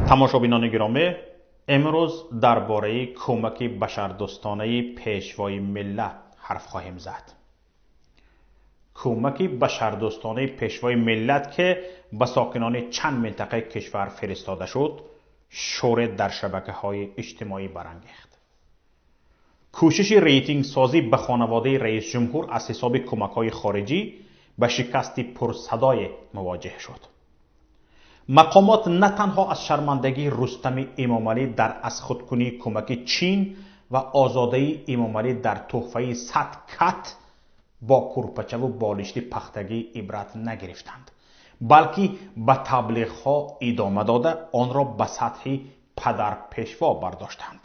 Тамошобинони гиромӣ, имрӯз дар бораи кӯмаки башардӯстонаи пешвои миллат ҳарф хоҳем зад. Кӯмаки башардӯстонаи пешвои миллат, ки ба сокинони чанд минтақаи кишвар фиристода шуд, шӯре дар шабакаҳои иҷтимоӣ барангехт. Кӯшиши рейтингсозӣ ба хонаводаи раисҷумҳур аз ҳисоби кӯмакҳои хориҷӣ ба шикасти пурсадое мувоҷеҳ шуд. Мақомот на танҳо аз шармандагии Рустами Эмомалӣ дар аз худкунии кӯмаки Чин ва озодаи Эмомалӣ дар тӯҳфаи 100 кат бо курпачаву болишти пахтагӣ ибрат нагирифтанд, балки ба таблиғҳо идома дода, онро ба сатҳи падарпешво бардоштанд.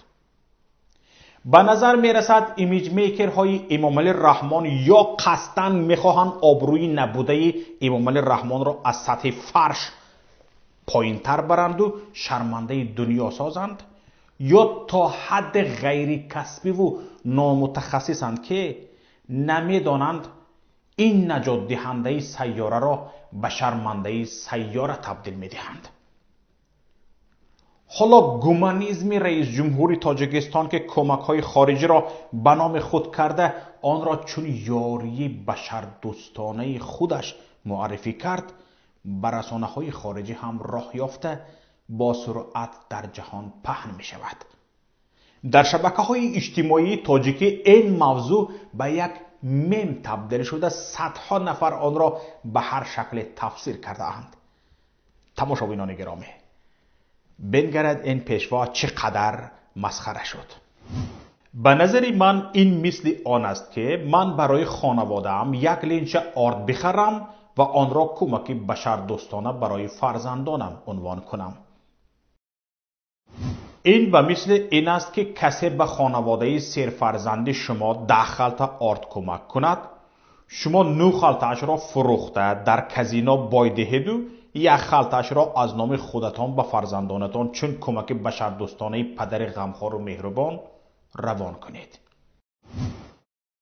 Ба назар мерасад, имиҷмейкерҳои Эмомалӣ Раҳмон ё қасдан мехоҳанд обрӯи набудаи Эмомалӣ Раҳмонро аз сатҳи фарш поинтар баранду шармандаи дунё созанд, ё то ҳадди ғайрикасбиву номутахассисанд, ки намедонанд ин наҷотдиҳандаи сайёраро ба шармандаи сайёра табдил медиҳанд. Ҳоло гуманизми раисҷумҳури Тоҷикистон, ки кӯмакҳои хориҷиро ба номи худ карда, онро чун ёрии башардӯстонаи худаш муаррифӣ кард, ба расонаҳои хориҷӣ ҳам роҳ ёфта, бо суръат дар ҷаҳон паҳн мешавад. Дар шабакаҳои иҷтимоии тоҷикӣ ин мавзӯъ ба як мем табдил шуда, садҳо нафар онро ба ҳар шакле тафсир кардаанд. Тамошобинони гиромӣ, бингарад ин пешво чӣ қадар масхара шуд. Ба назари ман ин мисли он аст, ки ман барои хонаводаам як линча орд бихарам ва онро кӯмаки башардӯстона барои фарзандонам унвон кунам. Ин ба мисли ин аст, ки касе ба хонаводаи серфарзанди шумо 10 халта орд кӯмак кунад, шумо 9 халтаашро фурӯхта дар казино бой диҳеду як халтаашро аз номи худатон ба фарзандонатон чун кӯмаки башардӯстонаи падари ғамхору меҳрубон равон кунед.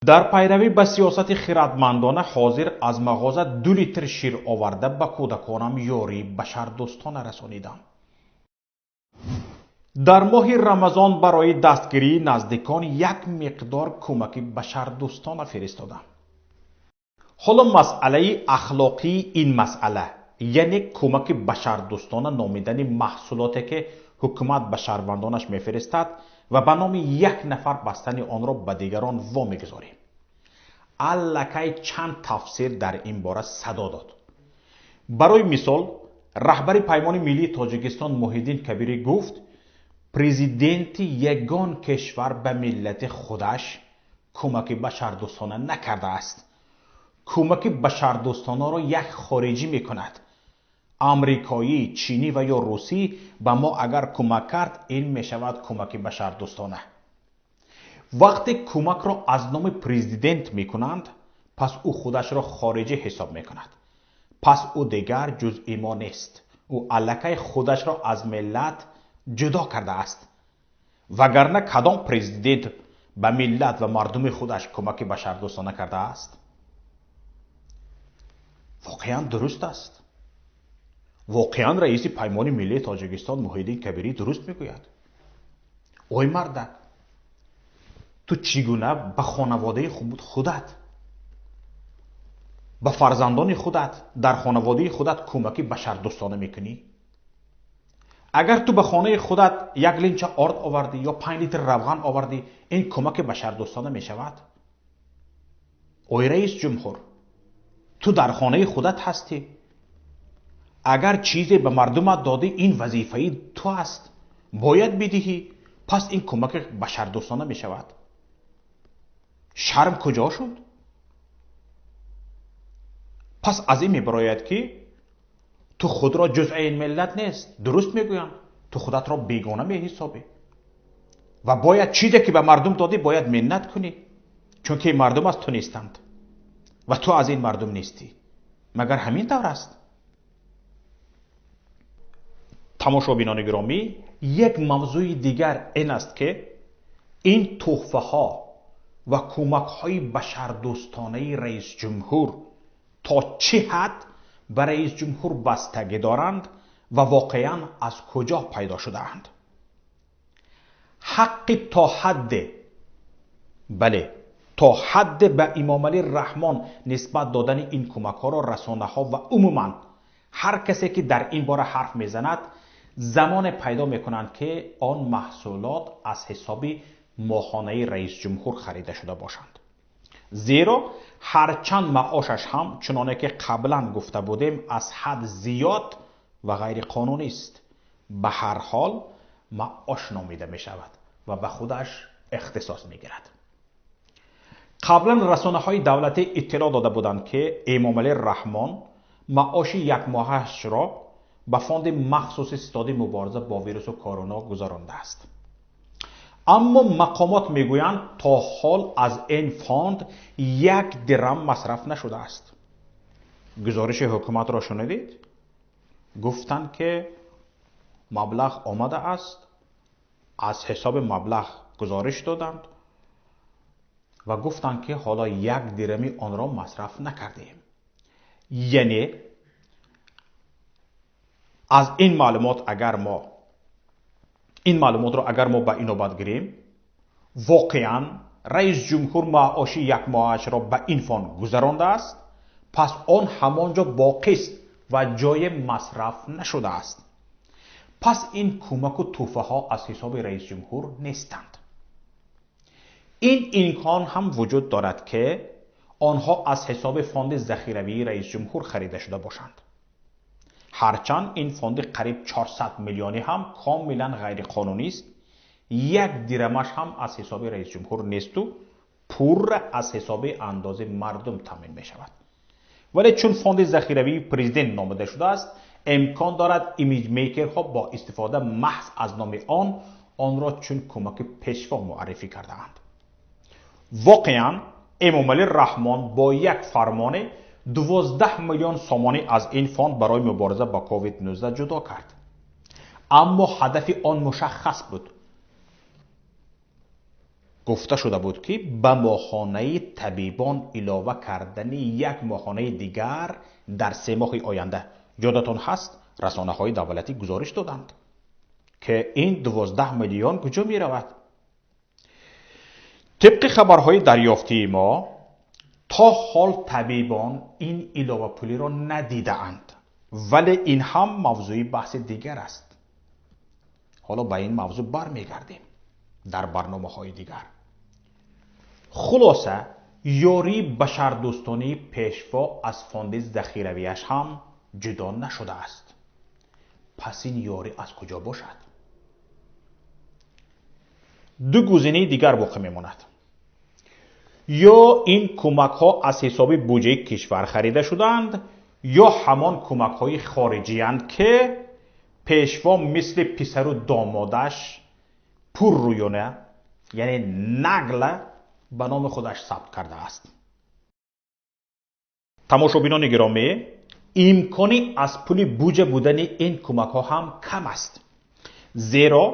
Дар пайравӣ ба сиёсати хиратмандона ҳозир аз мағоза 2 литр шир оварда ба кӯдаконам ёрии башардӯстона расонидам. Дар моҳи Рамазон барои дастгирии наздикон як миқдор кӯмаки башардӯстона фиристодам. Ҳоло масъалаи ахлоқии ин масъала, яъне кӯмаки башардӯстона номидани маҳсулоте, ки ҳукумат ба шаҳрвандонаш мефиристад ва ба номи як нафар бастани онро ба дигарон вомегузорем. Аллакай чанд тафсир дар ин бора садо дод. Барои мисол, раҳбари Паймони миллии Тоҷикистон Муҳиддин Кабирӣ гуфт: президенти ягон кишвар ба миллати худаш кӯмаки башардӯстона накардааст. Кӯмаки башардӯстонаро як хориҷӣ мекунад. Амрикоӣ, чинӣ ва ё русӣ ба мо агар кӯмак кард, ин мешавад кӯмаки башардӯстона. Вақте кӯмакро аз номи президент мекунанд, пас ӯ худашро хориҷӣ ҳисоб мекунад. Пас ӯ дигар ҷузъи мо нест. Ӯ аллакай худашро аз миллат ҷудо кардааст. Вагарна кадом президент ба миллат ва мардуми худаш кӯмаки башардӯстона кардааст? Воқеан дуруст аст. Воқеан раиси Паймони миллии Тоҷикистон Муҳиддин Кабирӣ дуруст мегӯяд. Ой мардак, ту чӣ гуна ба хонаводаи худат, ба фарзандони худат, дар хонаводаи худат кӯмаки башардӯстона мекунӣ? Агар ту ба хонаи худат як линча орд овардӣ ё 5 литр равған овардӣ, ин кӯмаки башардӯстона мешавад? Ой раис ҷумҳур, ту дар хонаи худат ҳастӣ. Агар чизе ба мардумат додӣ, ин вазифаи ту аст, бояд бидиҳӣ. Пас ин кӯмаки башардӯстона мешавад. Шарм куҷо шуд? Пас аз ин мебарояд, ки ту худро ҷузъи ин миллат нест. Дуруст мегӯям, ту худатро бегона меҳисобӣ ва бояд чизе ки ба мардум додӣ, бояд миннат кунӣ, чунки мардум аз ту нестанд ва ту аз ин мардум нестӣ. Магар ҳамин тавр аст? Тамошобинони гиромӣ, як мавзӯи дигар ин аст, ки ин тӯҳфаҳо ва кӯмакҳои башардӯстонаи раисҷумҳур то чӣ ҳад ба раисҷумҳур бастагӣ доранд Ва воқеан аз куҷо пайдо шудаанд? Ҳаққи то ҳадде, бале, то ҳадде ба Имомалӣ Раҳмон нисбат додани ин кӯмакҳоро расонаҳо ва умуман ҳар касе ки дар ин бора ҳарф мезанад, замоне пайдо мекунанд, ки он маҳсулот аз ҳисоби моҳонаи раисҷумҳур харида шуда бошанд. Зеро ҳарчанд маошаш ҳам, чуноне ки қаблан гуфта будем, аз ҳад зиёд ва ғайриқонунист, ба ҳар ҳол маош номида мешавад ва ба худаш ихтисос мегирад. Қаблан расонаҳои давлатӣ иттилоъ дода буданд, ки Эмомалӣ Раҳмон маоши якмоҳаашро ба фонди махсуси ситоди мубориза бо вирусу корона гузарондааст. Аммо мақомот мегӯянд, то ҳол аз ин фонд як дирам масраф нашудааст. Гузориши ҳукуматро шунидед? Гуфтанд, ки маблағ омадааст, аз ҳисоби маблағ гузориш доданд ва гуфтанд, ки ҳоло як дирами онро масраф накардем. Яъне аз ин маълумот, агар мо ин маълумотро агар мо ба инобат гирем, воқеан раисҷумҳур маоши якмоҳаашро ба ин фонд гузарондааст, пас он ҳамон ҷо боқист ва ҷое масраф нашудааст. Пас ин кӯмаку тӯҳфаҳо аз ҳисоби раисҷумҳур нестанд. Ин имкон ҳам вуҷуд дорад, ки онҳо аз ҳисоби фонди захиравии раисҷумҳур харида шуда бошанд. Ҳарчанд ин фонди қариб 400 миллионӣ ҳам комилан ғайриқонунист, як дирамаш ҳам аз ҳисоби раисҷумҳур несту пурра аз ҳисоби андози мардум таъмин мешавад. Вале чун фонди захиравии президент номида шудааст, имкон дорад имиҷмейкерҳо бо истифода маҳз аз номи он онро чун кӯмаки пешво муаррифӣ кардаанд. Воқеан Эмомалӣ Раҳмон бо як фармоне 12 миллион сомонӣ аз ин фонд барои мубориза ба COVID-19 ҷудо кард. Аммо ҳадафи он мушаххас буд. Гуфта шуда буд, ки ба моҳонаи табибон илова кардани як моҳонаи дигар дар 3 моҳи оянда. Ёдатон ҳаст, расонаҳои давлатӣ гузориш доданд, ки ин 12 миллион куҷо меравад. Тибқи хабарҳои дарёфтии мо, то ҳол табибон ин иловапулиро надидаанд, вале ин ҳам мавзӯи баҳси дигар аст. Ҳоло ба ин мавзӯъ бармегардем дар барномаҳои дигар. Хулоса, ёрии башардӯстонии пешво аз фонди захиравиаш ҳам ҷудо нашудааст. Пас ин ёрӣ аз куҷо бошад? Ду гузинаи дигар боқӣ мемонад. Ё ин кӯмакҳо аз ҳисоби буҷаи кишвар харида шудаанд, ё ҳамон кӯмакҳои хориҷиянд, ки пешво мисли писару домодаш пуррӯёна, яъне нагла, ба номи худаш сабт кардааст. Тамошобинони гиромӣ, имкони аз пули буҷа будани ин кӯмакҳо ҳам кам аст, зеро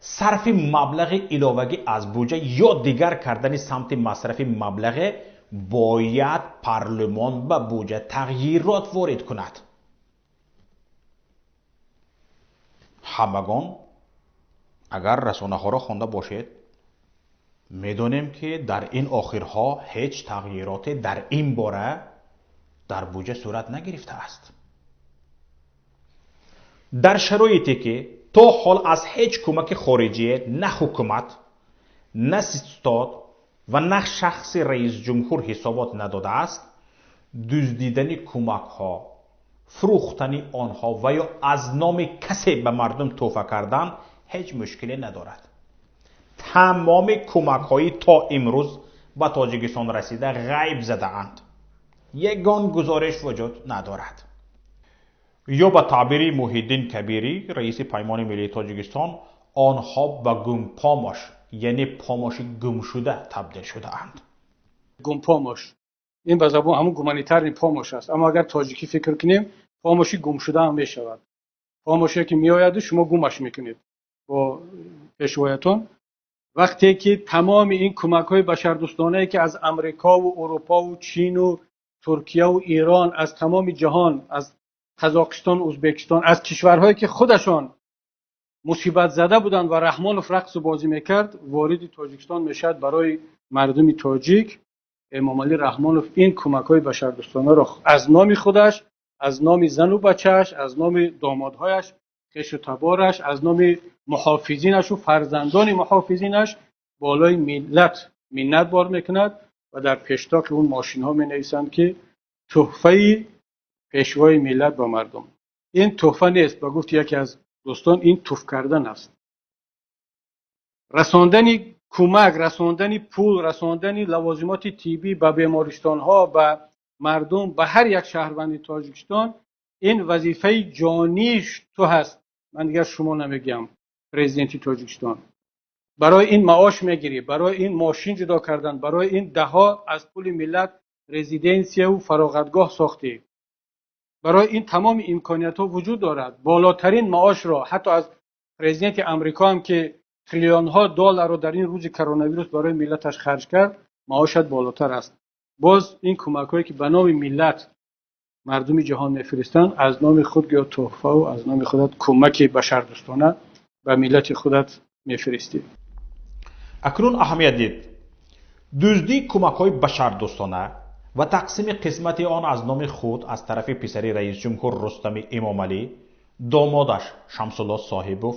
сарфи маблағи иловагӣ аз буҷа ё дигар кардани самти масрафи маблағе бояд парлумон ба буҷа тағйирот ворид кунад. Ҳамагон агар расонаҳоро хонда бошед, медонем, ки дар ин охирҳо ҳеҷ тағйироте дар ин бора дар буҷа сурат нагирифтааст. Дар шароите ки то ҳол аз ҳеҷ кӯмаки хориҷие на ҳукумат, на ситод ва на шахси раисҷумҳур ҳисобот надодааст, дуздидани кӯмакҳо, фурӯхтани онҳо ва ё аз номи касе ба мардум тӯҳфа кардан ҳеҷ мушкиле надорад. Тамоми кӯмакҳои то имрӯз ба Тоҷикистон расида ғайб задаанд. Ягон гузориш вуҷуд надорад. Ё ба таъбири Муҳиддин Кабирӣ, раиси Паймони миллии Тоҷикистон, онҳо ба гумпомош, яъне помоши гумшуда табдил шудаанд. Гумпомош ин ба забон ҳамун гуманитарный помош аст, аммо агар тоҷикӣ фикр кунем, помоши гумшуда ҳам мешавад. Помоше ки меояду шумо гумаш мекунед бо пешвоятон. Вақте ки тамоми ин кӯмакҳои башардӯстонае ки аз Амрикову Урупову Чину Туркияву Эрон, аз тамоми ҷаҳон, аз Қазоқистон, Ӯзбекистон, аз кишварҳое ки худашон мусибатзада буданд ва Раҳмонов рақсу бозӣ мекард, вориди Тоҷикистон мешавад барои мардуми тоҷик. Эмомалӣ Раҳмонов ин кӯмакҳои башардӯстонаро аз номи худаш, аз номи зану бачааш, аз номи домодҳояш, хешу табораш, аз номи муҳофизинаш ва фарзандони муҳофизинаш болои миллат миннат бор мекунад ва дар пештоқи он мошинҳо менависанд, ки тӯҳфаи пешвои миллат ба мардум. Ин тӯҳфа нест, ба гуфти яке аз дӯстон, ин туф кардан аст. Расондани кӯмак, расондани пул, расондани лавозимоти тиббӣ ба бемористонҳо, ба мардум, ба ҳар як шаҳрванди Тоҷикистон ин вазифаи ҷонии ту ҳаст. Ман дигар шумо намегӯям, президенти Тоҷикистон. Барои ин маош мегирӣ, барои ин мошин ҷудо кардан, барои ин даҳҳо аз пули миллат резиденсияву фароғатгоҳ сохтӣ. Барои ин тамоми имкониятҳо вуҷуд дорад. Болотарин маошро ҳатто аз президенти Амрико ҳам, ки триллионҳо долларро дар ин рӯзи коронавирус барои миллаташ харҷ кард, маошат болотар аст. Боз ин кӯмакҳое ки ба номи миллат мардуми ҷаҳон мефиристанд, аз номи худ гӯё тӯҳфаву аз номи худат кӯмаки башардӯстона ба миллати худат мефиристӣ. Акнун аҳамият дид. Дуздии кӯмакҳои башардӯстона ва тақсими қисмати он аз номи худ аз тарафи писари раисҷумҳур Рустами Эмомалӣ, домодаш Шамсулло Соҳибов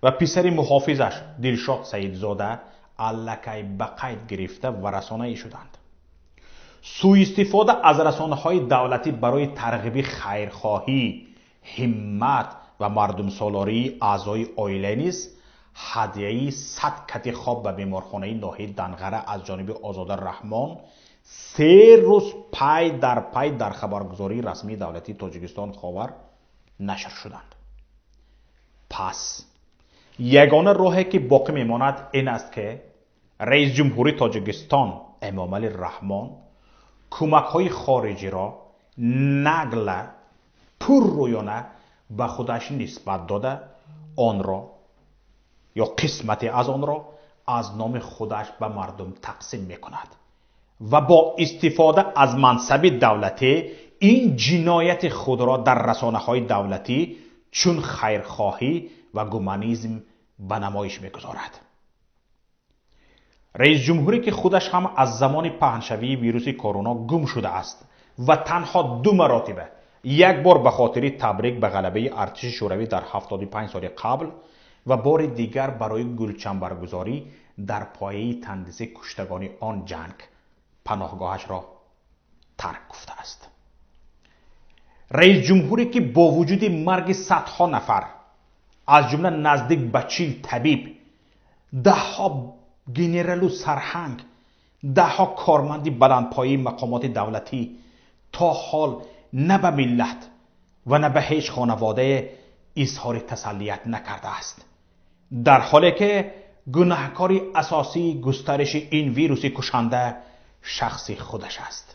ва писари муҳофизаш Дилшод Саидзода аллакай ба қайд гирифта ва расонаӣ шуданд. Сӯистифода аз расонаҳои давлатӣ барои тарғиби хайрхоҳӣ, ҳиммат ва мардумсолории аъзои оила низ ҳадияи 100 кати хоб ба беморхонаи ноҳияи Данғара аз ҷониби Озода Раҳмон 3 рӯз пай дар пай дар хабаргузории расмии давлатии Тоҷикистон Ховар нашр шуданд. Пас ягона роҳе ки боқӣ мемонад ин аст, ки раисҷумҳури Тоҷикистон Эмомалӣ Раҳмон кӯмакҳои хориҷиро нагла пуррӯёна ба худаш нисбат дода, онро ё қисмате аз онро аз номи худаш ба мардум тақсим мекунад ва бо истифода аз мансаби давлатӣ ин ҷинояти худро дар расонаҳои давлатӣ чун хайрхоҳӣ ва гуманизм ба намоиш мегузорад. Раисҷумҳуре ки худаш ҳам аз замони паҳншавии вируси корона гум шудааст ва танҳо 2 маротиба, як бор ба хотири табрик ба ғалабаи артиши шӯравӣ дар 75 соли қабл ва бори дигар барои гулчамбаргузорӣ дар пояи тандиси куштагони он ҷанг паноҳгоҳашро тарк гуфтааст. Раисҷумҳуре ки бо вуҷуди марги садҳо нафар, аз ҷумла наздик ба 40 табиб, даҳҳо генералу сарҳанг, даҳҳо корманди баландпояи мақомоти давлатӣ то ҳол на ба миллат ва на ба ҳеҷ хонаводае изҳори тасаллият накардааст, дар ҳоле ки гунаҳкори асосии густариши ин вируси кушанда шахси худаш аст.